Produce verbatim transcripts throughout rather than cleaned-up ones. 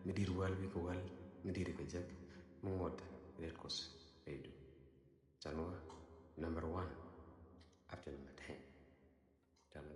Mi di̱i̱t wäl wi̱i̱ kɛ wäl, mi di̱i̱t kɛ jek, mi ŋot riet Kuɔth rɛydu. Can wä number one up to number ten. Can wä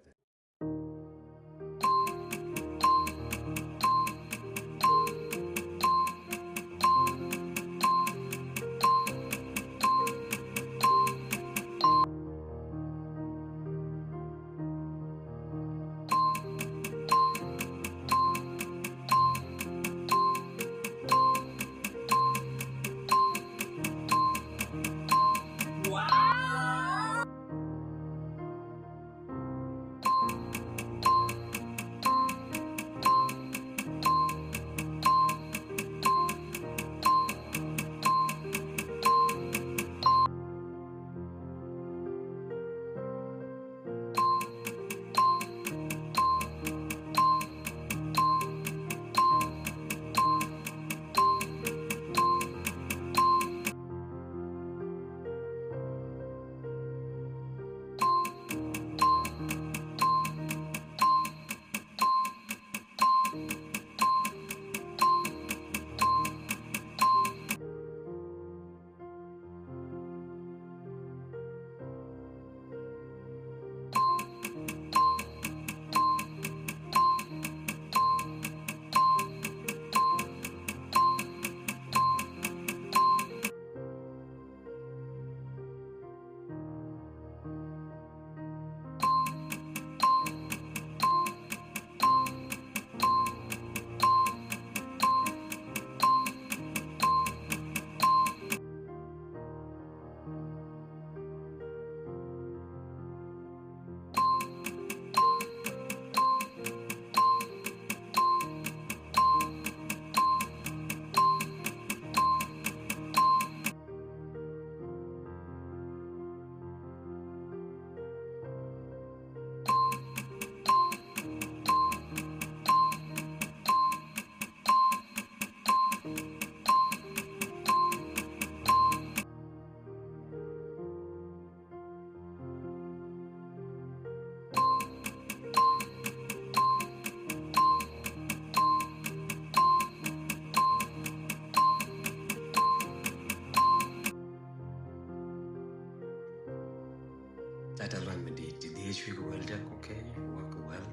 Title ran mi di ti di cuik wel dek, okay, wak wel.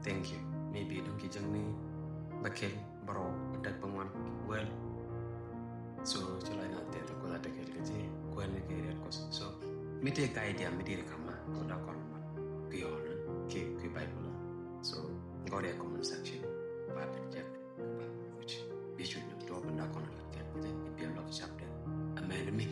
Thank you. Maybe dong ki jang ni bakel baro dek bangwan wel. So ci la ina te ko la dek ke ji kwen ni ke riat ko. So mi te ka idea mi di kama ko da kon ma ki on ki ki Bible. So go there comment section. Ba pe jek ba which bi cuik ni to ba da kon la ke ke bi lo chapter. Amen mi.